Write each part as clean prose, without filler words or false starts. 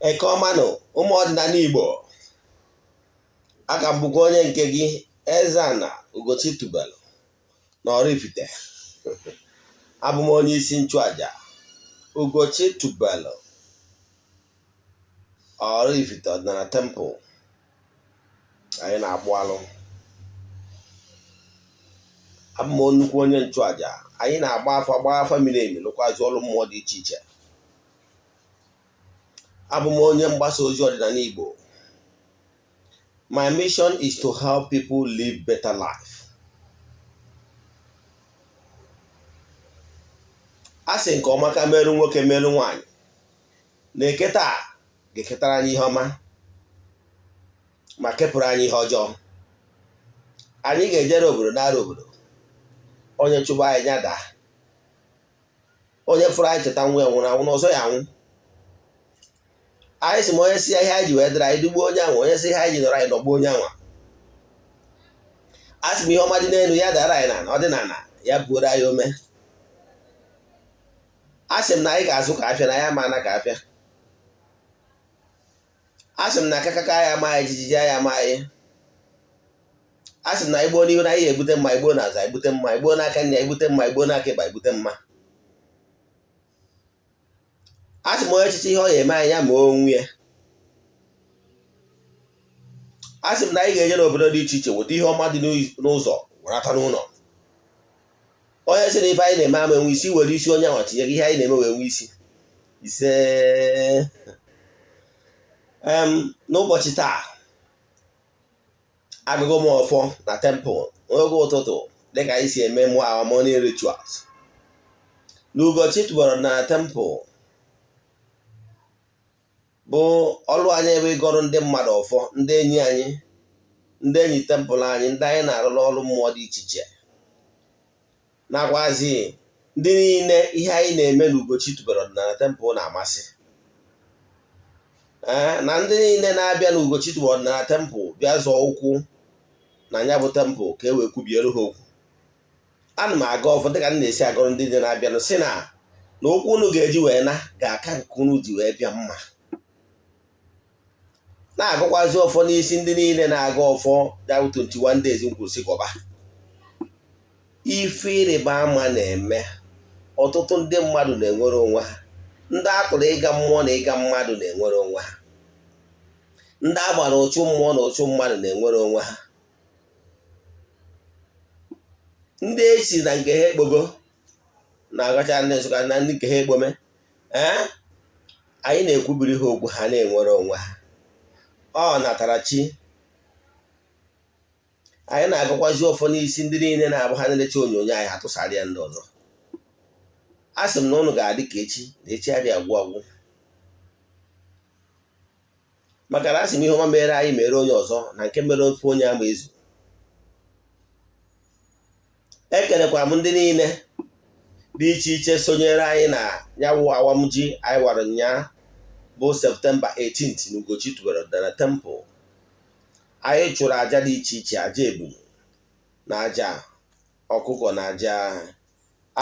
Eke ọma nụ, ụmụ ọdịnala Igbo. Aka m bụkwa onye nke gị, Eze-Ana Ugochi tubelu na Oraifite. Abụ m onye isi nchụaja Ugochi tubelu Oraifite ọdịnala temple. Anyị na-akpụ alụ. Abụ m nnukwu onye nchụaja. Anyị na-agba afa, gbaa afa miri emi, lụkwazị ọrụ mmụọ dị iche iche. Abụ m onye mgbasa ozi ọdịnala Igbo. My mission is to help people live better life. A sị nke ọma ka merụ nwoke, merụ nwaanyị, na eke taa ga-eketara anyị ihe ọma ma kepụrụ anyị ihe ọjọọ. Anyị ga-ejere obodo nara obodo. Onye chụba anyị ya daa. Onye fụrụ anyị cheta nwa ya nwụrụ anwụ na ọzọ ya anwụ. Anyị sị ma onye si ihe anyị ji wee dịrị anyị dugbuo onye anwa, onye si ihe anyị ji nọrọ anyị nọgbuo onye anwa. A sị m ihe ọma dị n'elu ya dara anyị n'ala, ọ dị n'ala ya buoro anyị ome. A sị m na anyị ga-azụ ka afịa na ya ama na ka afịa. A sị m na akakaka ya ama anyị, jijiji ya ama anyị. A sị m na igbo n'ihu na anyị ebute mma, igbo n'azụ ebute mma, igbo n'aka nri ebute mma, igbo n'aka ịkpa ebute mma. A sị m onye echiche ihe ọ ya eme anyị ya ma onwe ya. A sị m na anyị ga-eje n'obodo dị iche iche weta ihe ọma dị n'ụzọ werata n'ụlọ. Onye sị na ife anyị na-eme ama enwe isi, were isi onye ahụ tinye ihe anyị na-eme wee nwee isi. Ise. N'ụbọchị taa, agụgụ m ọfọ na temple n'oge ụtụtụ dịka anyị si eme mụ our morning rituals. N'Ugochi tubelu na temple bụ ọlụ anyị ebe ịgọrọ ndị mmadụ ọfọ, ndị enyi anyị, ndị enyi temple anyị, ndị anyị na-arụrụ ọrụ mmụọ dị iche iche, nakwazi ndị niile ihe anyị na-eme n'Ugochi tubelu ọdịnala temple na-amasị. Ee, na ndị niile na-abịa n'Ugochi tubelu ọdịnala temple bịa zọọ ụkwụ na ya bụ temple ka e wee kwubiere ha okwu. Ana m aga ọfọ dịka m na-esi agọrọ ndị dị na-abịanụ, si na na okwu unu ga-eji wee na ga-aka nke unu ji wee bịa mma. Na-agụkwazi ọfọ n'isi ndị niile na-aga ọfọ ya bụ 21 days nkwụsị gọba. Ife ịrịba ama na-eme, ọtụtụ ndị mmadụ na-enwere onwe ha, ndị atụrụ ịga mmụọ na ịga mmadụ na-enwere onwe ha, ndị agbara ụchụ mmụọ na ụchụ mmadụ na-enwere onwe ha, ndị esi na nke ha ekpogo na-agacha ndị Nsụka na ndị nke ha ekpome. Ee, anyị na-ekwubiri ha okwu, ha na-enwere onwe ha. Ọ natara chi. Anyị na-agakwazi ọfọ n'isi ndị niile na-abụ ha na-elecha onyonyo anyị atụsara ya ndị ọzọ. A sị m na ụnụ ga-adị ka echi, na echi adịghị agwụ agwụ, maka na a sị m ihe ọma mere anyị mere onye ọzọ, na nke mere ofe onye ama ezu. Ekenekwara m ndị niile dị iche iche sonyere anyị na ya wụ awamji anyị wara nyaa bụ Septemba 18th na Ugochi tubelu ọdịnala temple. Anyị chụrụ aja dị iche iche, aja ebunu na aja ọkụkọ na aja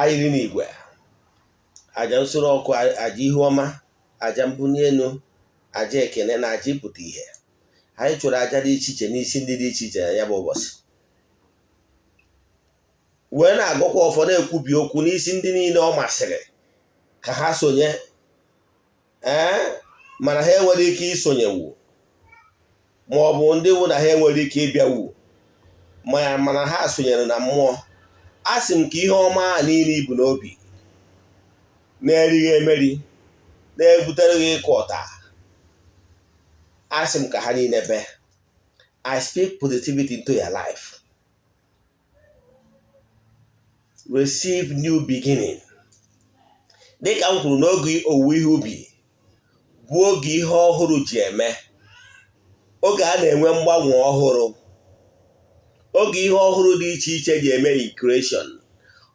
ayịrị n'igwe, aja nsure ọkụ, aja ihu ọma, aja mbuli elu, aja ekene na aja ịpụta ihe. Anyị chụrụ aja dị iche iche n'isi ndị dị iche iche na ya bụ ụbọchị, wee na-agọkwa ọfọ, na-ekwubi okwu n'isi ndị niile ọ masịrị ka ha sonye, ee, mana ha enwere ike isonyewu, ma ọ bụ ndị wụ na ha enwere ike ịbịawu, mana ha sonyere na mmụọ. A sị m ka ihe ọma a niile ibu n'obi na-erighị emeri na-ebutere gị ịkụ ọta, a sị m ka ha niile bee. I speak positivity into your life. Receive new beginning. Dịka m kwuru, n'oge owuwe ihe ubi bụ oge ihe ọhụrụ ji eme, oge a na-enwe mgbanwe ọhụrụ, oge ihe ọhụrụ dị iche iche ji eme in creation,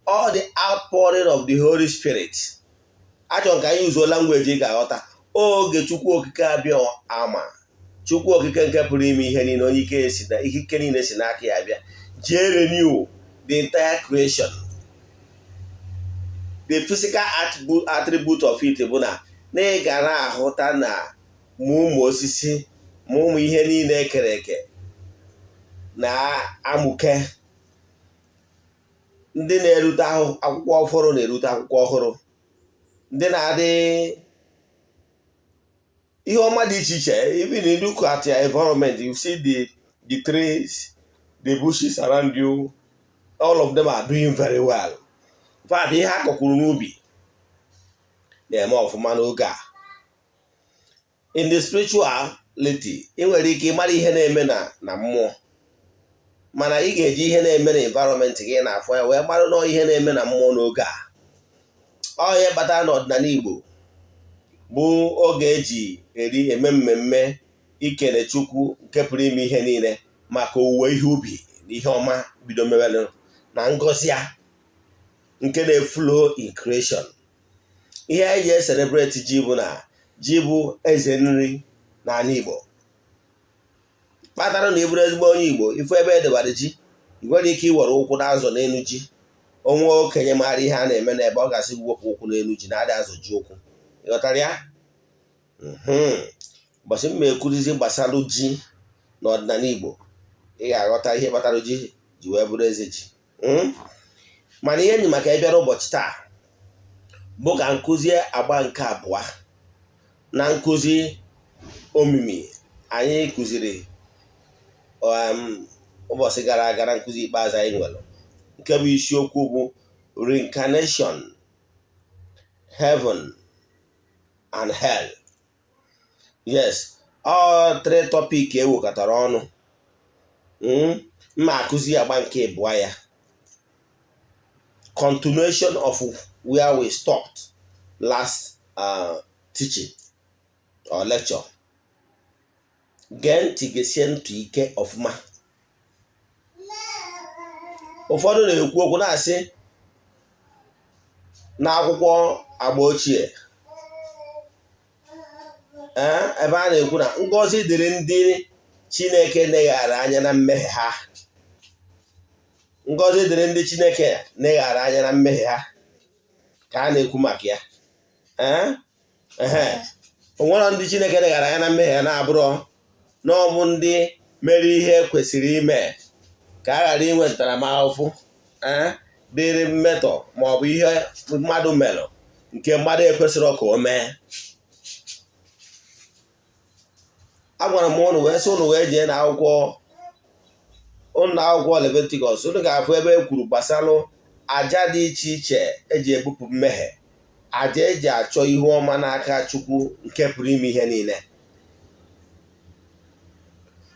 all the outpouring of the Holy Spirit. Achọrọ ka anyị uzuo language ị ga-aghọta. Oge Chukwu Okike abịa ama, Chukwu Okike nke pụrụ ime ihe niile, onye ike si na ikike niile si n'aka ya abịa, jee renew the entire creation. The physical attribute of it bụ na Na ị ga na-ahụta na ma ụmụ osisi ma ụmụ ihe niile ekere eke na-amụke. Ndị na-erute akwụkwọ ọhụrụ na-erute akwụkwọ ọhụrụ, ndị na-adị ihe ọma dị iche iche. Even you look at your environment, you see the trees, the bushes around you, all of them are doing very well. In fact, ihe a kọkwuru n'ubi na-eme ọfụma n'oge a. In the spirituality, ị nwere ike ịmara ihe na-eme na mmụọ, mana ị ga-eji ihe na-eme na environment gị na-afụ ya wee mara nọọ ihe na-eme na mmụọ n'oge a. Ọ ihe kpatara na ọdịnala Igbo bụ oge eji eri eme mmemme ikele Chukwu nke pụrụ ime ihe niile maka owuwe ihe ubi na ihe ọma bido mewere na ngọzi ya nke na-eflow in creation. Ihe anyị ji celebrate ji bụ na ji bụ eze nri n'ala Igbo, kpatara na ị bụrụ ezigbo onye Igbo, ifu ebe edebara ji, ị nwere ike iwere ụkwụ na-azọ n'elu ji. Onwe okenye maara ihe a na-eme n'ebe ọ ga-asị wepụ ụkwụ n'elu ji na-adị azọ ji ụkwụ. Ịghọtara ya? Ụbọchị m ma ekwuzizi gbasara ji n'ọdịnala Igbo, ị ga-aghọta ihe kpatara ji ji wee bụrụ eze ji. Mana ihe nyi maka ịbịara ụbọchị taa bụ ka nkụzi agba nke abụọ na nkụzi omimi anyị kụziri ụbọchị gara aga na nkụzi ikpeazụ anyị nwere, nke bụ isiokwu bụ reincarnation, heaven and hell. Yes, all three topic ewekọtara ọnụ. Mma akụzi agba nke abụọ ya, continuation of where we stopped last teaching or lecture. Gee ntị, gesie ntị ike ọfụma. Ụfọdụ na-ekwu okwu na-asị n'akwụkwọ agba ochie, ee, ebe a na-ekwu na ngọzi dịrị ndị Chineke neghara anya na mmehie ha, ngọzi dịrị ndị Chineke neghara anya na mmehie ha, ka a na-ekwu maka ya. Ee, ehe, o nwere ndị Chineke neghara anya na mmehie ha na-abụrọ na ọ bụ ndị mere ihe kwesịrị ime ka a ghara inwe ntaramahụhụ, ee, dịrị mmetọ ma ọ bụ ihe mmadụ merụ nke mmadụ ekwesịrị ka o mee. Agwara m ụnụ wee sị ụnụ wee jee na akwụkwọ ụnụ na akwụkwọ Leviticus, ụnụ ga-afụ ebe e kwuru gbasara aja dị iche iche eji ebupụ mmehie, aja eji achọ ihu ọma n'aka Chukwu nke pụrụ ime ihe niile,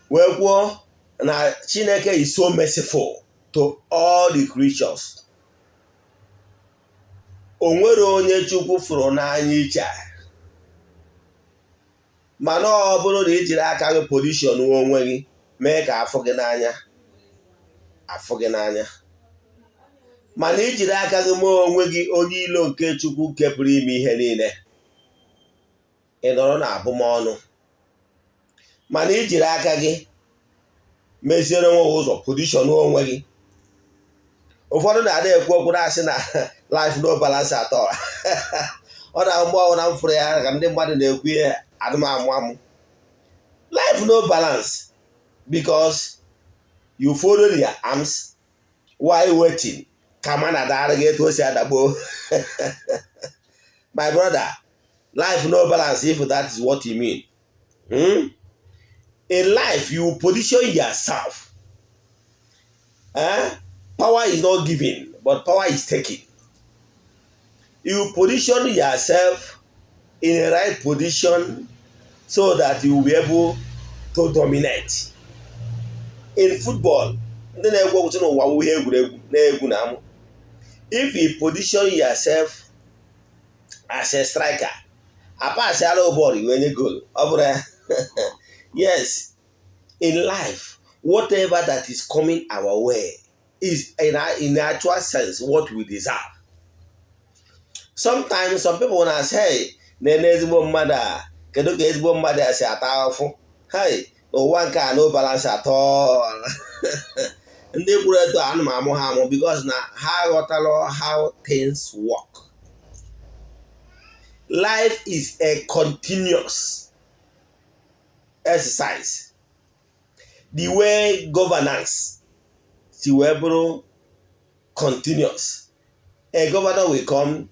wee kwuo na Chineke is so merciful to all the creatures. O nwere onye Chukwu fụrụ n'anya iche, mana ọ bụrụ na ị jiri aka gị position onwe gị mee ka afụ gị n'anya, afụ gị n'anya, mana ijiri aka gị mee onwe gị onye ilo nke Chukwu nke pụrụ ime ihe niile, ị nọrọ na abụmọnụ. Mana ijiri aka gị meziere onwe gị ụzọ, position onwe gị. Ụfọdụ na-ada ekwu okwu na-asị na life no balance at all. Ọ na mgbe ọbụla m fụrụ ya ka ndị mmadụ na-ekwu ihe adịmamụ amụ, life no balance, because you follow their arms while waiting ka ma na dara gị etu o si adagbo. My brother, life no balance if that is what you mean. In life, you position yourself, eh? Power is not given, but power is taken. You position yourself in the right position so that you will be able to dominate in football. Ndị na-egwu okwu n'ụwa bụ ihe egwuregwu na-egwu na amụ. If you position yourself as a striker, apasịala bọọlụ, iwe nye goal. Ọ bụrụ ya, yes, in life, whatever that is coming our way is in actual sense what we deserve. Sometimes some people na say, "Hey, na-ene ezigbo mmadụ a, kedu ka ezigbo mmadụ a si ata ahụhụ? Hey, n'ụwa nke a no balance at all." Ndị kwuru etu anụ m amụ ha amụ, because na ha aghọtala how things work. Life is a continuous exercise. The way governance si wee bụrụ continuous, a governor will come,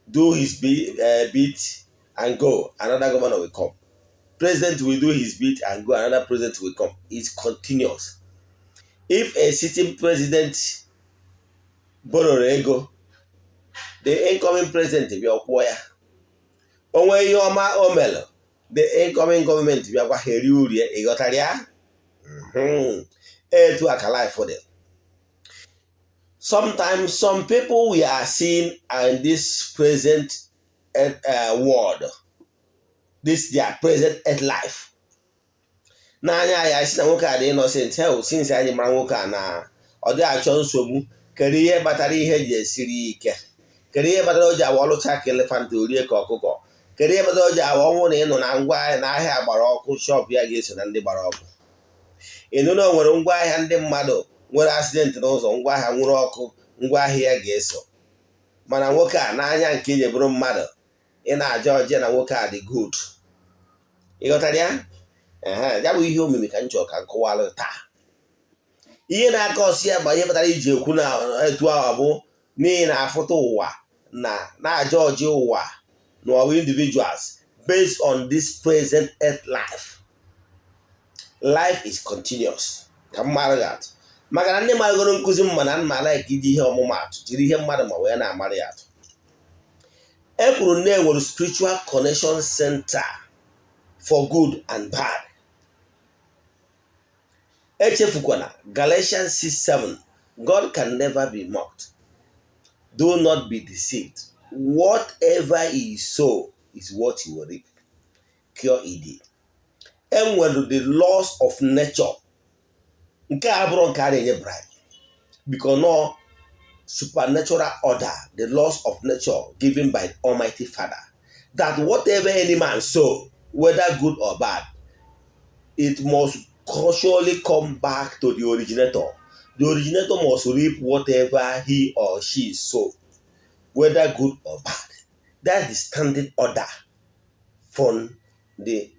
do his bit and go, another governor will come. President will do his bit and go, another president will come. It's continuous. If a sitting president borrowed ego, the incoming president bịa kwụọ ya. O nwee ihe ọma o mere, the incoming government bịakwa ha eri uru ya. Ịghọtara ya? Etu a ka life dị. Sometimes some people we are seeing in this present world, this their present earth life, n'anya ya si na nwoke a dị innocent. Hell, since anyị mara nwoke a na ọ dịghị achọ nsogbu, kedu ihe kpatara ihe ji esiri ike? Kedu ihe kpatara o ji awa ọlụcha ka elephant, orie ka ọkụkọ? Kedu ihe kpatara o ji awa ọnwụ na ịnụ na ngwa na ahịa gbara ọkụ, shop ya ga-eso na ndị gbara ọkụ? Ịnụ na o nwere ngwaahịa ndị mmadụ nwere accident n'ụzọ, ngwaahịa nwụrụ ọkụ, ngwaahịa ya ga-eso. Mana nwoke a, n'anya nke iji bụrụ mmadụ, ị na-aja ọjọọ na nwoke a dị good. Ị ghọtara ya? Ehe, ya bụ ihe omimi ka m chọrọ ka m kọwalụ taa. Ihe na-aka ọsị ya bụ ihe kpatara iji ekwu na etu ahụ bụ n'ihi na afụta ụwa na na-aja ọjị ụwa na ọwa individuals based on this present earth life. Life is continuous. Ka m mara gị atụ, maka na ndị maragoro nkụzi m, mana mma like iji ihe ọmụmaatụ, jiri ihe mmadụ ma wee na-amara ya atụ. E kwuru na enwere spiritual connection center for good and bad. Echefukwana Galatians 6:7: "God can never be mocked. Do not be deceived. Whatever is sow is what you will reap." Cure ed enwere the laws of nature. Nke a bụrụ nke a na-enye bribe, because no supernatural order, the laws of nature given by Almighty Father, that whatever any man sow, whether good or bad, it must surely come back to the originator. The originator must reap whatever he or she sow, whether good or bad. That's the standing order from the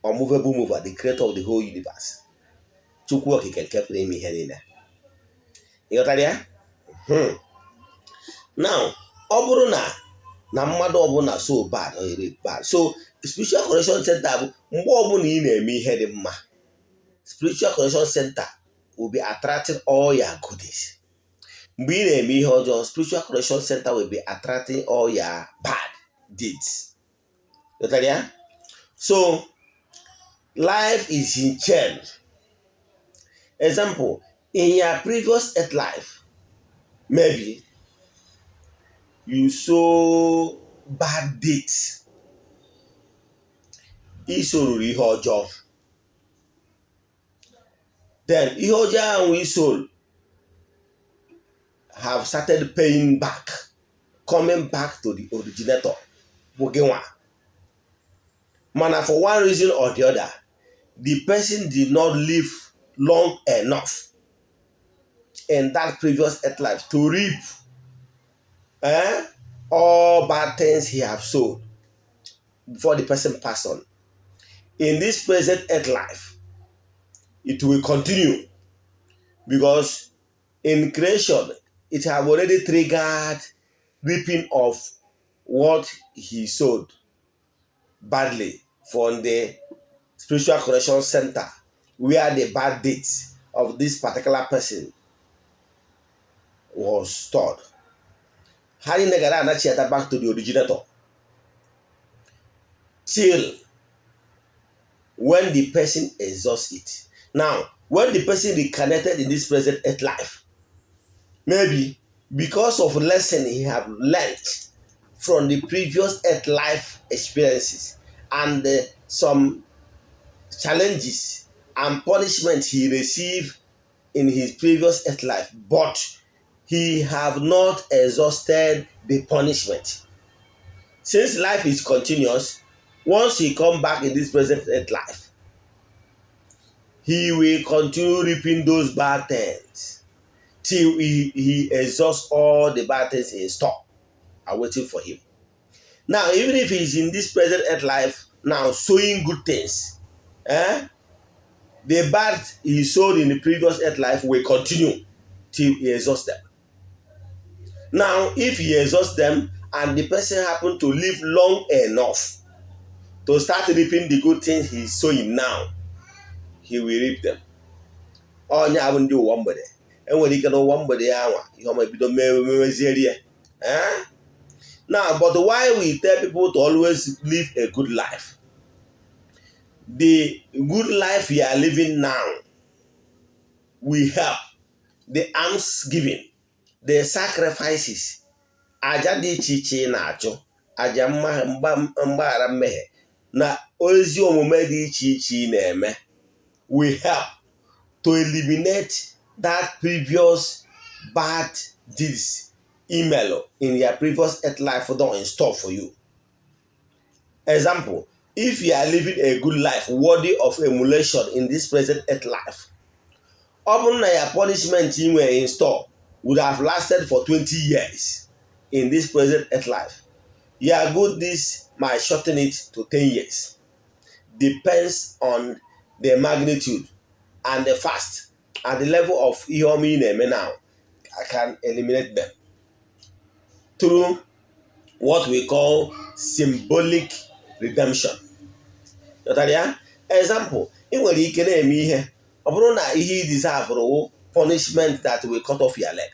unmovable mover, the creator of the whole universe, Chukwu Okike nke pụrụ ime ihe niile. Ị ghọtara ya? Now, ọ bụrụ na mmadụ ọbụla sow bad or reap bad, so spiritual correction center bụ mgbe ọbụla ị na-eme ihe dị mma, spiritual correction center will be attracting all your goodies. Mgbe ị na-eme ihe ọjọọ, spiritual correction center will be attracting all your bad deeds. Ghọtara ya? So life is in chain. Example, in your previous earth life, maybe you sow bad deeds, isoruru ihe ọjọọ. Then ihe ọjọọ ahụ isoro have started paying back, coming back to the originator, bụ gị nwa. Mana for one reason or the other, the person did not live long enough in that previous earth life to reap all bad things he have sowed before the person pass on. In this present earth life, it will continue, because in creation it have already triggered reaping of what he sowed badly from the spiritual correction center where the bad deeds of this particular person was stored. Ha niile gara anachiata back to the originator till when the person exhausts it. Now, when the person reconnected in this present earth life, maybe because of lesson he have learned from the previous earth life experiences and some challenges and punishment he received in his previous earth life, but he have not exhausted the punishment. Since life is continuous, once he come back in this present earth life, he will continue reaping those bad things till he exhausts all the bad things in store are waiting for him. Now, even if he's in this present earth life now sowing good things, eh, the bad he sowed in the previous earth life will continue till he exhausts them. Now, if he exhausts them and the person happen to live long enough to start reaping the good things he's sowing now, he will reap them. Onye abụ ndị ụwa mgbede enwere ike n'ụwa mgbede ya nwa ihe ọma ebido mewezieri ya, eh? Now, but why we tell people to always live a good life? The good life you are living now will help the alms giving, the sacrifices, aja dị iche iche ị na-achụ, aja mgbaghara mmehie na ezi omume dị iche iche ị na-eme, will help to eliminate that previous bad deeds email in your previous earth life don in store for you. Example, if you are living a good life worthy of emulation in this present earth life, ọ bụrụ na ya punishment ị nwere in store would have lasted for 20 years in this present earth life, your good deeds might shorten it to 10 years. Depends on the magnitude and the fast and the level of ihe ọma ị na-eme now. I can eliminate them through what we call symbolic redemption. Ghọtara ya? Example, ị nwere ike na-eme ihe, ọ bụrụ na ihe ị deserve wụ punishment that will cut off your leg,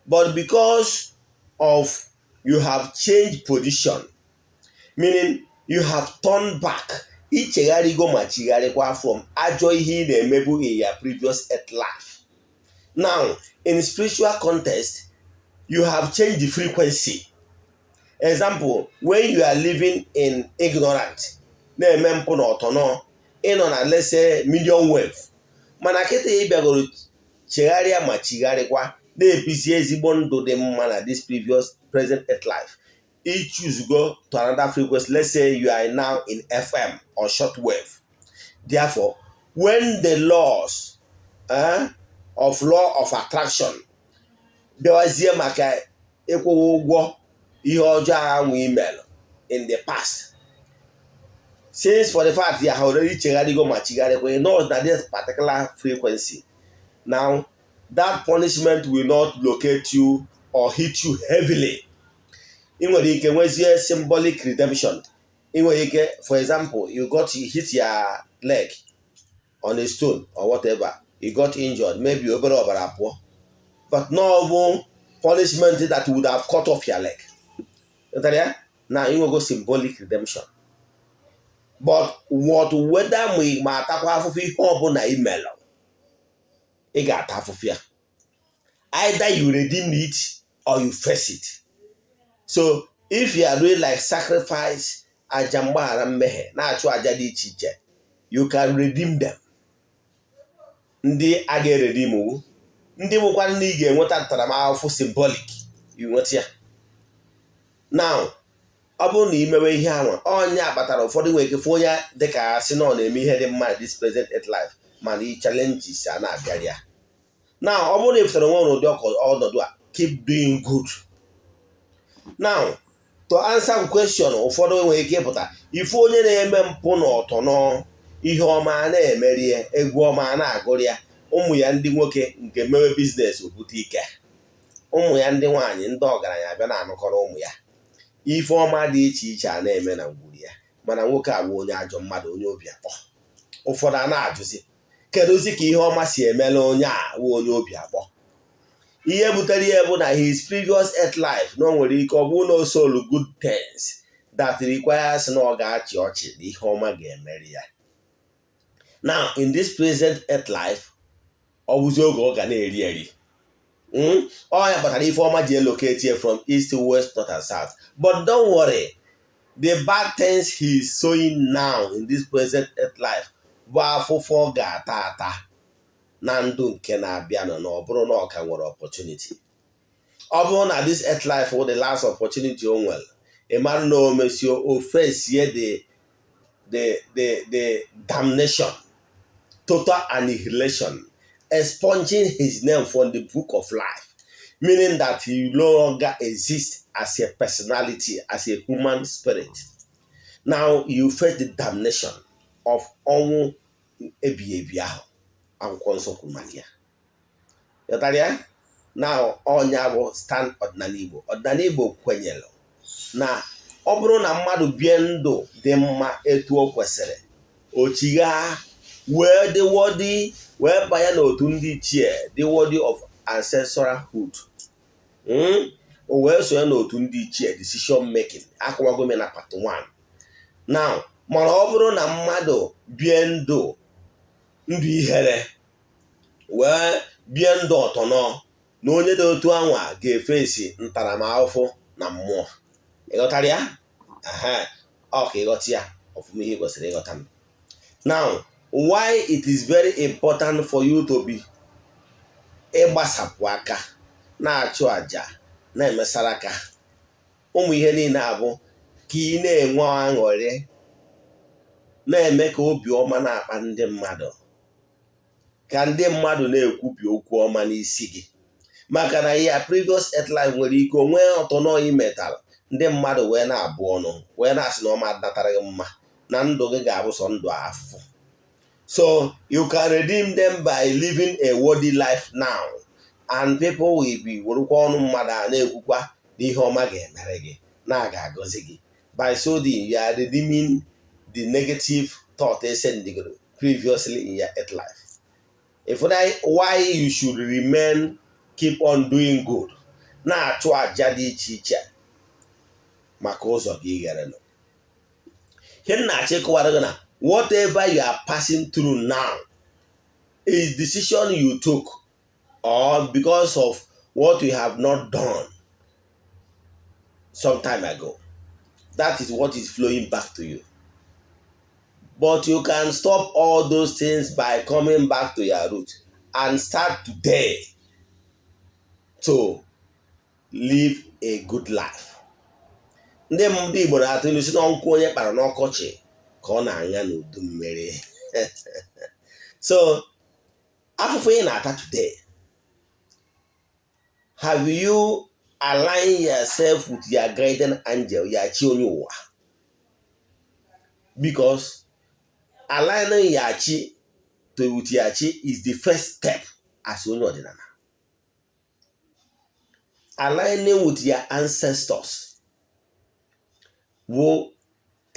but because of you have changed position, meaning you have turned back, ichegharịgo ma chigharịkwa from ajọ ihe ị na-emebu in your previous earth life, now in spiritual context you have changed the frequency. Example, when you are living in ignorant, na-eme mpụ na ọtọnọ, ịnọ na, let's say, medium wave, mana kịta ị bịagoro chegharịa ma chigharịkwa, na-ebizi ezigbo ndụ dị mma na this previous present earth life, you choose go to another frequency. Let's say you are now in FM or short wave. Therefore, when the laws of law of attraction bịawazie maka ịkwụwa ụgwọ ihe ọjọọ ahụ imelụ in the past, since for the fact ya ha already chegharịgo ma chigharịkwa, you know na this particular frequency now, that punishment will not locate you or hit you heavily. Ị nwere ike nwezie symbolic redemption. Ị nwere ike, for example, you got hit your leg on a stone or whatever, you got injured, maybe obere ọbara pụọ, but no bụ punishment that would have cut off your leg. Ghọtara ya? Na inwego symbolic redemption. But what whether ma ị ma atakwa afụfụ, ihe ọbụla imelụ, ị ga-ata afụfụ ya. Either you redeem it or you face it. So if you are doing like sacrifice, aja mgbaghara mmehie, na-achụ aja dị iche iche, you can redeem them. Ndị a ga-eredeem wu ndị bụkwa ndị ị ga-enweta ntaramahụhụ symbolic, you nweta ya. Now, ọ bụrụ na imewe ihe anwa, onye a kpatara ụfọdụ nwere ike fụ onye dịka asị na ọ na-eme ihe dị mma this present earth life, mana i challenges a na-abịara ya. Now, ọ bụrụ na ị fụtara onwe n'ụdị ọnọdụ a, keep doing good. Now, to answer question, ụfọdụ nwere ike ịpụta ife onye na-eme mpụ na ọtọnọ, ihe ọma na-emeri ya, egwu ọma na-agụrụ ya, ụmụ ya ndị nwoke nke mewe business obute ike, ụmụ ya ndị nwaanyị ndị ọgaranya abịa na-anụkọrọ ụmụ ya, ife ọma dị iche iche a na-eme na ngwuru ya, mana nwoke a bụ onye ajọ mmadụ, onye obi akpọ. Ụfọdụ a na-ajụzi, kedụzi ka ihe ọma si emela onye a wụ onye obi akpọ? Ihe butere ya bụ na his previous earth life na o nwere ike ọ bụrụ na o sowlu good things that requires na ọ ga-achị ọchị na ihe ọma ga-emeri ya. Now, in this present earth life, ọ bụzi oge ọ ga na-eri eri. Ọ ya kpatara ife ọma ji elocate from east, west, north and south. But don't worry, the bad things he is sowing now in this present earth life bụ afụfụ ọ ga-ata ata na ndụ nke na-abịanụ, na ọ bụrụ na ọ ka nwere opportunity. Ọ bụrụ na this earth life wụ the last opportunity o nwere, ị mara na o mesie o fesie the damnation, total annihilation, expunging his name from the book of life. Meaning that you no longer exist as a personality, as a human spirit. Now you face the damnation of ọnwụ ebighị ebi ahụ Akwụkwọ Nsọ kwuru maka ya. Ghọtara ya? Na ọnya bụ stand ọdịnala Igbo. Ọdịnala Igbo kwenyere na ọ bụrụ na mmadụ bie ndụ dị mma etu o kwesịrị, o chighaa wee dị worthy, wee banye n'otu ndị ichie, dị worthy of ancestorhood, O wee sonye n'otu ndị ichie, decision making. Akọwago m na part 1 now. Mana ọ bụrụ na mmadụ bie ndụ ndụ ihere, wee bie ndụ ọtọnọ, na onye dị otu anwa ga-efesi ntaramahụhụ na mmụọ. Ịghọtara ya? Ọ ka ịghọta ya ọfụma, ihe kwesịrị ịghọta. Now, why it is very important for you to be ịgbasapụ aka, na-achụ àjà, na-emesara aka, ụmụ ihe niile abụ ka ị na-enwe aṅụrị, na-eme ka obi ọma na-akpa ndị mmadụ, ka ndị mmadụ na-ekwubi okwu ọma n'isi gị, maka na ya previous earth life nwere ike onwe ọtọnọ imetara ndị mmadụ wee na-abụ ọnụ, wee na-asị na ọma natara gị mma, na ndụ gị ga-abụ sọ ndụ afụfụ. So you can redeem them by living a worthy life now, and people will be werekwa ọnụ mmadụ a na-ekwukwa na ihe ọma ga-emere gị, na a ga-agọzi gị. By so doing, you are redeeming the negative thought esendigoro previously in your earth life. If that why you should remain, keep on doing good, na-achụ àjà dị iche iche maka ụzọ gị ghere nụ. Ihe m na-achọ ịkọwara gị na whatever you are passing through now is decision you took or because of what you have not done some time ago. That is what is flowing back to you. But you can stop all those things by coming back to your root and start today to live a good life. Ndị Igbo na-atụ ilu si na nkwụ onye kpara n'ọkọchị ka ọ na-anya n'udu mmiri. So afụfụ ị na-ata today, have you align yourself with your guardian angel, your chi onye ụwa? Because aligning your chi to with your chi is the first step as onye ọdịnala. Aligning with your ancestors will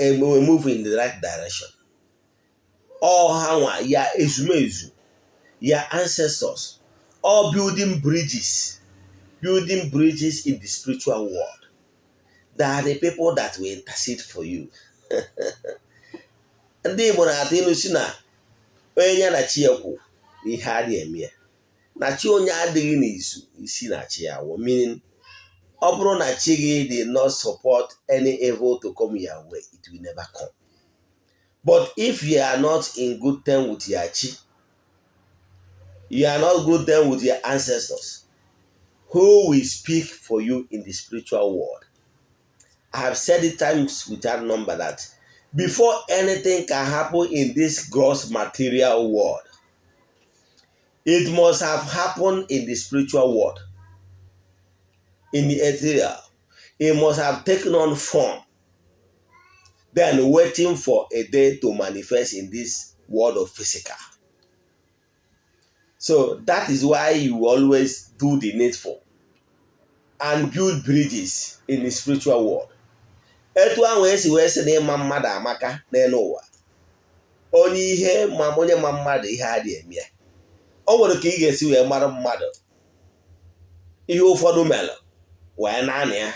move in the right direction. All ha nwa ya ezumezu, your ancestors, all building bridges, building bridges in the spiritual world. They are the people that will intercede for you. Ndị Igbo na-atụ ilu si na onye ya na chi ya kwu ihe adịghị eme ya, na chi onye adịghị n'izu isi na chi ya wụ, meaning ọ bụrụ na chi gị did not support any evil to come your way, it will never come. But if you are not in good term with your chi, you are not good term with your ancestors, who will speak for you in the spiritual world? I have said it times without number that before anything can happen in this gross material world, it must have happened in the spiritual world, in the ethereal. It must have taken on form, then waiting for a day to manifest in this world of physical. So that is why you always do the needful and build bridges in the spiritual world. Etu ahụ esi wee sị na ịma mmadụ amaka n'elu ụwa, onye ihe ma onye ma mmadụ ihe adị eme ya. O nwere ka ị ga-esi wee mara mmadụ ihe ụfọdụ mere wee naanị ya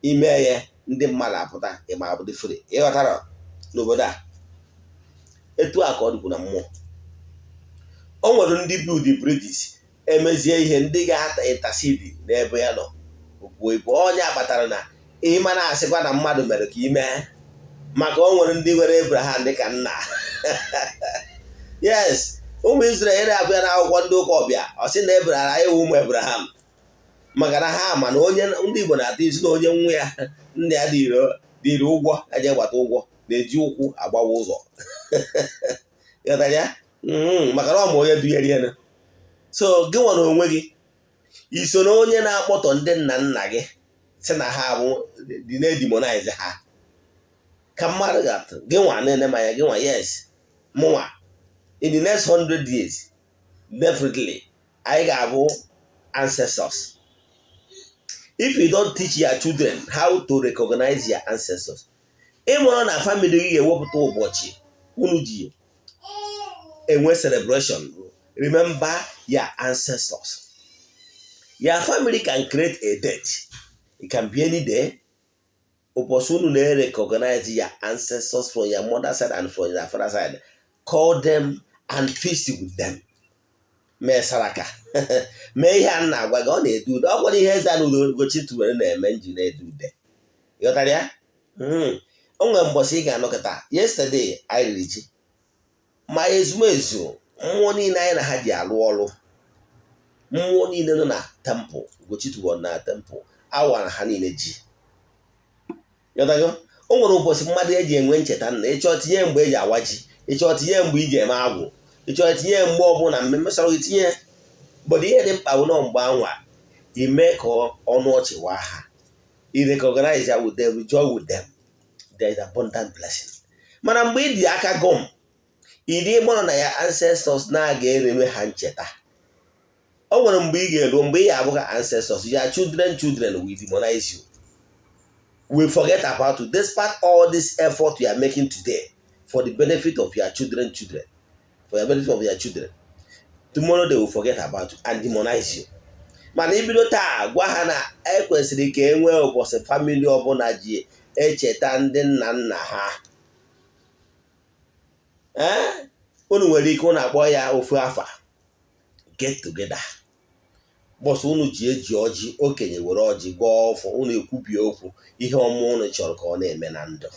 ime ya, ndị mmadụ apụta ịma abụdị free. Ịghọtara n'obodo a, etu a ka ọ dịkwu na mmụọ. O nwere ndị build bridges, emezie ihe, ndị ga-ata intercede n'ebe ya nọ bụ ibu onye kpatara na ịma na-asịkwa na mmadụ mere ka ime, maka o nwere ndị nwere Abraham dịka nna. Yes, ụmụ Israel na-abịa n'akwụkwọ ndị ụka ọbịa, ọ sị na Abraham, anyị wụ ụmụ Abraham, maka na ha ma na onye ndị Igbo na-atụ isi na onye nwa ya nna ya dịrị ụgwọ eje gbata ụgwọ na-eji ụkwụ agbawa ụzọ. Ghọtara ya? Maka na ọ ma onye dunyere ya. So gị nwere onwe gị. I so na onye na-akpọtọ ndị nna nna gị, si na ha bụ dị na-edemonize ha ka mmadụ ga-atụ gị nwa na-ene m anya gị nwa. Yes, mụnwa, in the next 100 years, definitely anyị ga-abụ ancestors. If you don't teach your children how to recognize your ancestors, ịmụrụ na family gị ga-ewepụta ụbọchị unu ji enwe celebration, remember your ancestors. Your family can create a date. It can be any day, ụbọchị unu na-recognize your ancestors from your mother side and from your father side. Call them and feast with them. Mee saraka, mee ihe a na-agwa gị. Ọ na-ede ude. Ọ gwara ihe eze na Ugochi tubelu na-eme nji na-ede ude. Ịghọtara ya? O nwere mbọchị ị ga-anọkọta. Yesterday anyị riri ji ma ezumezu mmụọ niile anyị na ha ji alụ ọrụ, mmụọ niile nọ na temple Ugochi tubelu, na temple awara ha niile ji. Ịghọtago? O nwere ụbọchị mmadụ eji enwe ncheta nna. Ịchọọ, tinye mgbe eji awa ji. Ịchọọ, tinye mgbe iji eme agwụ. Ịchọọ, tinye mgbe ọbụla mmemme sọrọ gị tinye. But ihe dị mkpa bụ nọ mgbe anwa ime ka ọnụ ọchị waa ha, I recognize ya with them, rejoice with them. There is abundant blessing. Mana mgbe ị dị aka gọm ịdị ịgbọrọ na ya ancestors na-aga ereme ha ncheta, o nwere mgbe ị ga-eru mgbe ị ga-abụ ka ancestors, your children children will demonize you, will forget about you, despite all this effort you are making today for the benefit of your children children, for the benefit of your children. Tomorrow they will forget about you and demonize you. Mana ibido taa gwa ha na ekwesịrị ka e nwee ụbọchị family ọbụla ji echeta ndị nna nna ha, ee, unu nwere ike unu akpọ ya ofu afa, get together, bọsụ unu ji eji ọjị, okenye were ọjị gọọ ọfọ, unu ekwubie okwu ihe ọma unu chọrọ ka ọ na-eme na ndụ.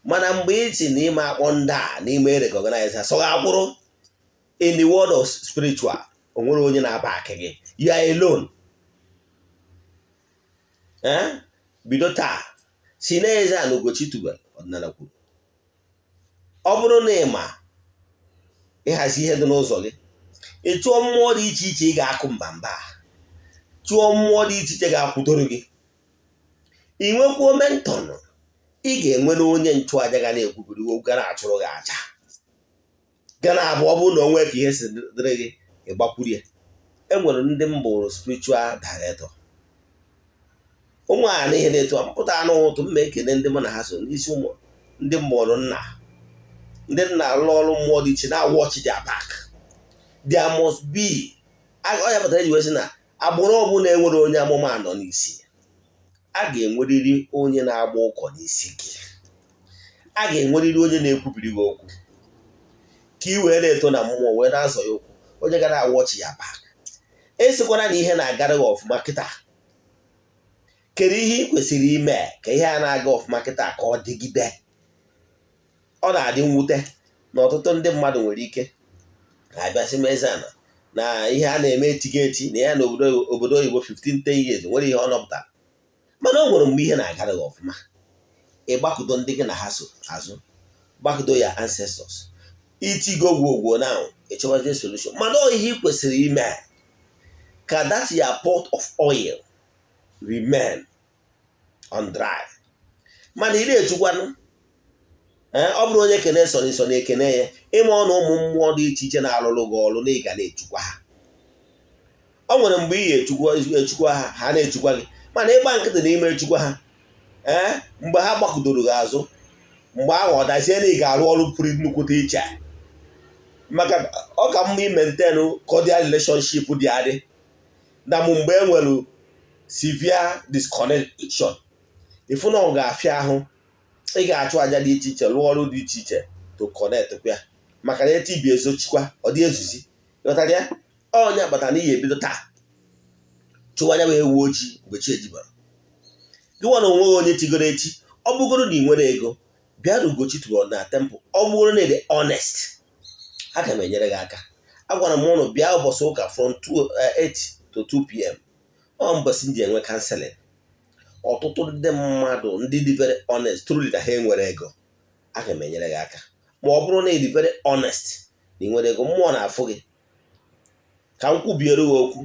Mana mgbe ị si n'ime akpọ ndị a n'ime recognize ha, sọgha akwụrụ in the world of spiritual, o nwere onye na-aba akị gị. You are alone. Ee, bido taa si n'eze a na Ugochi tubelu ọdịnala kwuru, ọ bụrụ na ị ma ịhazi ihe dị n'ụzọ gị, ị chụọ mmụọ dị iche iche, ị ga-akụ mbamba, chụọ mmụọ dị iche iche ga-akwụdoro gị. Ị nwekwuo mentor, ị ga-enwere onye nchụaja ga na-ekwubiri okwu, ga na-achụrụ gị aja, ga na-abụ ọ bụrụ na o nwee ka ihe si dịrị gị, ịgbakwuru ya. E nwere ndị m bụrụ spiritual director, ụmụ a na ihe na-etu mpụta anụ ụtụ mma ekele ndị mụ na ha so n'isi, ụmụ ndị mụrụ nna, ndị nna alụ ọrụ mmụọ dị iche na watch their back. There must be. Ọ ya pụtara eji wee sị na agbụrụ ọbụla enwere onye amụma nọ n'isi, a ga-enwerịrị onye na-agba ụkọ n'isi gị, a ga-enwerịrị onye na-ekwubiri gị okwu ka ị wee na-eto na mmụọ, wee na-azọ ya okwu, onye gara awọchi ya back. Esikwana na ihe na-agara gị ọfụma kịta, kedu ihe ị kwesịrị ime ka ihe a na-aga ọfụma kịta ka ọ dịgide? Ọ na-adị mwute na ọtụtụ ndị mmadụ nwere ike na-abịasị mezana na ihe a na-eme etigo eti na ya na obodo oyibo 15 10 years nwere ihe ọ nọpụtara. Mana o nwere mgbe ihe na-agara gị ọfụma, ịgbakụdo ndị gị na ha so azụ, gbakụdo ya ancestors, itigo gwogwo now, ịchọbazie solution. Mana ọ ihe ị kwesịrị ime ka that your pot of oil remain on dry. Mana ị na-echukwanụ, ọ bụrụ onye kene sọrọ nsọ na-ekene ya, ịma ọnụ ụmụ mmụọ dị iche iche na-alụrụ gị ọrụ na ị ga na-echukwa ha. Ọ nwere mgbe ị ga-echukwa ha, ha na-echukwa gị. Mana ịgba nkịtị n'ime echukwa ha, ee, mgbe ha gbakụdoro gị azụ, mgbe ahụ ọ dazie na ị ga-arụ ọrụ pụrụ nnukwute iche, maka ọ ka mma i-maintain cordial relationship dị adị na mụ mgbe e nwere severe disconnection, ịfụ na ọ ga-afịa ahụ. Ị ga-achụ aja dị iche iche, rụọ ọrụ dị iche iche to connect kwa, maka na etibi ezochikwa ọ dị ezuzi. Ghọtara ya? Onye akpata na ihe ebido taa chụwa anya bụ ewu ojii mgbe chi ejibara gị nwa na onweghị onye tigoro echi. Ọ bụgoro na ị nwere ego, bịa na Ugochi tụrụ na temple. Ọ bụrụ na ị dị honest, aga m enyere gị aka. Agwara m ụnụ bịa ụbọchị ụka from 8 to 2 p.m., ọ mbọsị m ji enwe counseling. Ọtụtụ ndị mmadụ ndị dị very honest truly na ha enwere ego, aga m enyere gị aka. Ma ọ bụrụ na ị dị very honest na ị nwere ego, mmụọ na-afụ gị. Ka m kwubiere gị okwu.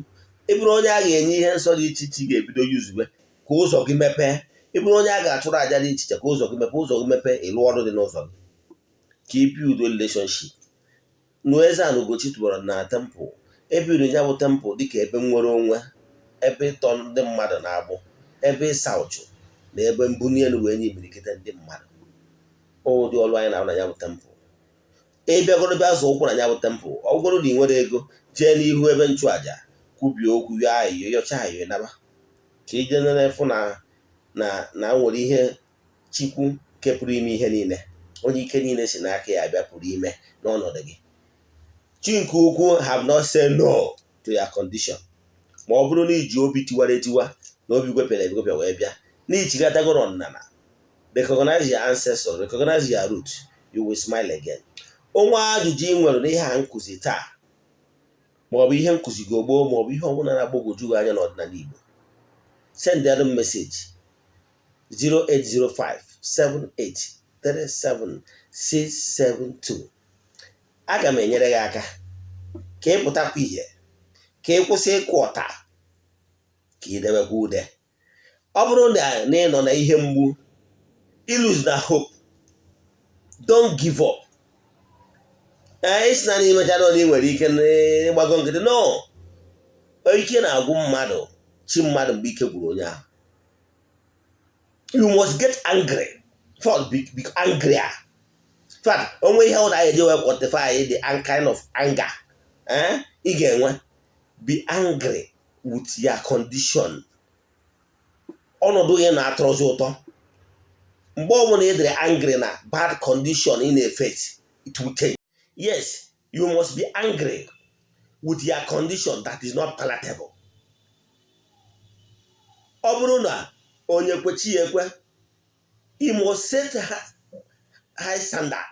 Ị bụrụ onye a ga-enye ihe nsọ dị iche iche ị ga-ebido yuzube ka ụzọ gị mepee. Ị bụrụ onye a ga-achụrụ àjà dị iche iche ka ụzọ gị mepee, ụzọ gị mepee, ịlụ ọrụ dị n'ụzọ gị, ka ị build relationship. Nụ, Eze-Ana Ugochi tubelu na temple ebido ya bụ temple dịka ebe nnwere onwe, ebe ịtọ ndị mmadụ na-agbụ, ebe ịsa ụchụ na ebe mbunye elu wee nye imirikite ndị mmadụ. Ụdị ọrụ anyị na-arụ na ya bụ temple, ị bịagoro bịa zụọ ụkwụ na ya bụ temple, ọ bụgoro na ị nwere ego, jee n'ihu ebe nchụàjà, kwubie okwu, yọọ ayịyọ, yọcha ayịyọ, naba, ka ị jee nere fụ na nwere ihe Chukwu nke pụrụ ime ihe niile, onye ike niile si n'aka ya abịa, pụrụ ime n'ọnọdụ gị. Chi nke ukwu have not said no to your condition. Ma ọ bụrụ na iji obi tiwara etiwa na obi gwepịara egwepịa wee bịa na ichigatagoro ọdịnala, recognize your ancestors, recognize your root, you will smile again. Onwe ajụjụ ị nwere n'ihe a nkụzi taa, maọbụ ihe nkụzi gị gboo, maọbụ ihe ọbụla na-agbagwoju gị anya n'ọdịnala Igbo, send them message 0805 7837 672. Aga m enyere gị aka ka ị pụtakwa ihe, ka ị kwụsị ịkụ ọta, ka ị debekwa ude. Ọ bụrụ na ị nọ na ihe mgbu, ilose na hope, don't give up. Ee, isi na n'imecha na ị nwere ike ịgbago nkịtị, no, ike na-agwụ mmadụ, chi mmadụ. Mgbe ike gwụrụ onye ahụ, you must get angry first. Be angry. In fact, onwe ihe ọ na-eji wee quantify the kind of anger ị ga-enwe. Be angry with your condition, ọnọdụ gị na-atọrọzi ụtọ. Mgbe ọbụla ị dịrị angry na bad condition ị na-eface, it will change. Yes, you must be angry with your condition that is not palatable. Ọ bụrụ na onye kwechi ya ekwe, you must set high standard.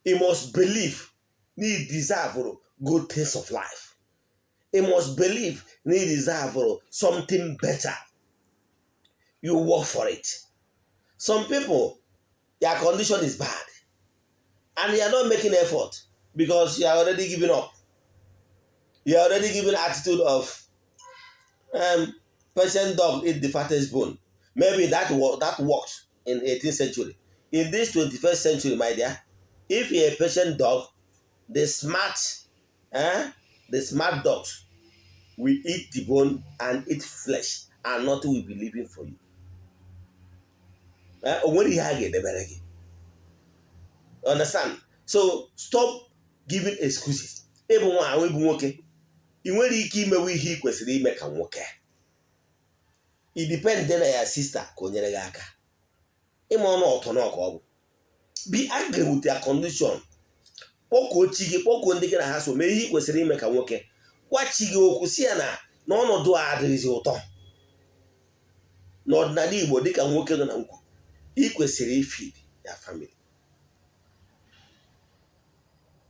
You must believe na you deserve good things of life. You must believe na you deserve something better. You work for it. Some people, their condition is bad and you are not making effort because you are already giving up. You are already giving attitude of patient dog eat the fattest bone. Maybe that works in 18th century. In this 21st century, my dear, if you're a patient dog, the smart dogs will eat the bone and eat flesh, and nothing will be living for you. O nwere ihe a ga-edebere gị. Understand? So stop giving excuses. Ịbụ nwa ahụ, ịbụ nwoke, ị nwere ike imewe ihe ị kwesịrị ime ka nwoke. I depend na ya sister ka o nyere gị aka ịma ọnụ ọtọ na ọka ọ bụ. Be angry with your condition. Kpọkuo chi gị, kpọkuo ndị gị na ha so, mee ihe ị kwesịrị ime ka nwoke. Gwa chi gị okwu, si ya na n'ọnọdụ a adịghịzi ụtọ. N'ọdịnala Igbo, dịka nwoke nọ na nkwu, ị kwesịrị ifeed ya family.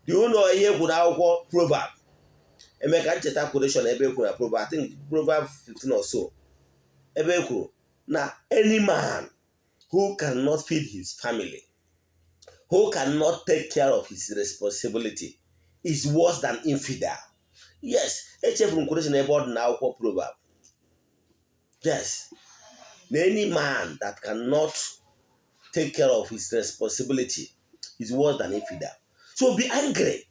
Dị ụlọ ihe kwuru akwụkwọ Proverb, eme ka ncheta quotation ebe e kwuru na Proverb, I think Proverb 15 or so, ebe e kwuru na any man who cannot feed his family, who cannot take care of his responsibility, is worse than infidel. Yes, echefuru m quotation ebe ọ dị n'akwụkwọ Proverb. Yes, na any man that cannot take care of his responsibility is worse than infidel. So be angry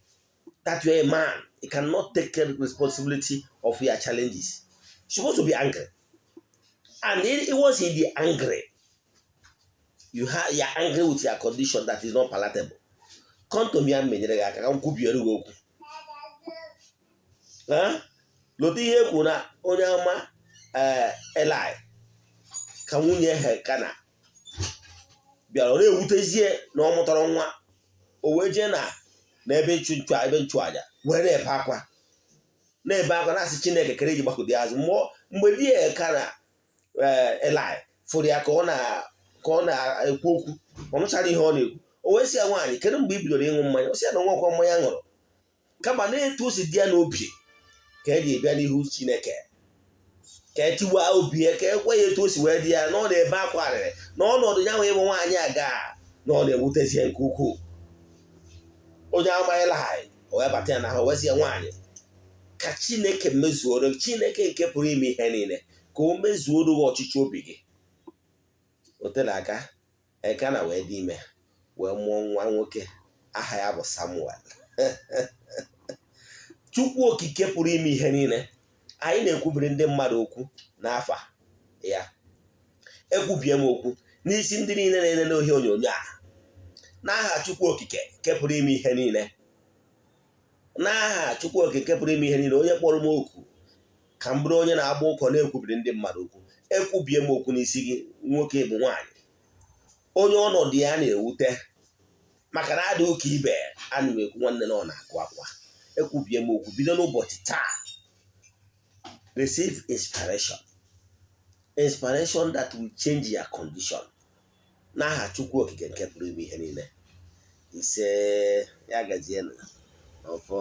that you're a man, you cannot take care of responsibility of your challenges. You're supposed to be angry. And it was in the angry you're angry with your condition that is not palatable. Come to me and menyere gị aka ka m kwubiere gị okwu. Lote ihe ekwu na onye ama Eli, ka nwunye Elkana bịara, ọ na-ewutezie na ọ mụtara nwa, o wee jee na n'ebe ịchụ nchụ, ebe nchụaja, wee na-ebe akwa, na-ebe akwa, na-asị Chineke kere iji gbakọdo ya azụ mmụọ. Mgbe di ya Elkana, Eli, fụrụ ya ka ọ na-ekwu okwu, ọ nụchara ihe ọ na-ekwu, o wee sị ya, "Nwaanyị, kedu mgbe ị bidoro ịṅụ mmanya?" Ọ sị ya na nwekwa mmanya ṅụrụ, kama na-etu o si dị ya n'obi ka e ji bịa n'ihu Chineke ka e tiwa obi ya, ka e gwa ya etu o si wee dị ya, na ọ na-ebe akwa arịrị na ọnọdụ ya nwee ịbụ nwaanyị aga, na ọ na-ewutezie nke ukwuu. Onye ama Eli o wee bata ya na ahụ, wee sị ya, "Nwaanyị, Ka Chineke mezuoro, Chineke nke pụrụ ime ihe niile, ka o mezuoro gị ọchịchị obi gị. O tere aka, Elkana wee dị ime, wee mụọ nwa nwoke aha ya bụ Samuel. Chukwu Okike pụrụ ime ihe niile, anyị na-ekwubiri ndị mmadụ okwu n'afa ya. Ekwubie m okwu n'isi ndị niile na-enene ohe onyonyo a n'aha Chukwu Okike nke pụrụ ime ihe niile, n'aha Chukwu Okike pụrụ ime ihe niile, onye kpọrọ m oku ka m bụrụ onye na-agba ụkọ na-ekwubiri ndị mmadụ okwu. Ekwubie m okwu n'isi gị, nwoke bụ nwaanyị, onye ọnọdụ ya na-ewute maka na adị ụka ibe. Ana m ekwu, nwanne, na ọ na-akụ akwa. Ekwubie m okwu, bido n'ụbọchị taa, receive inspiration, inspiration that will change your condition, n'aha Chukwu Okike nke pụrụ ime ihe niile. Ise. Ya gazienụ. Ọfọ.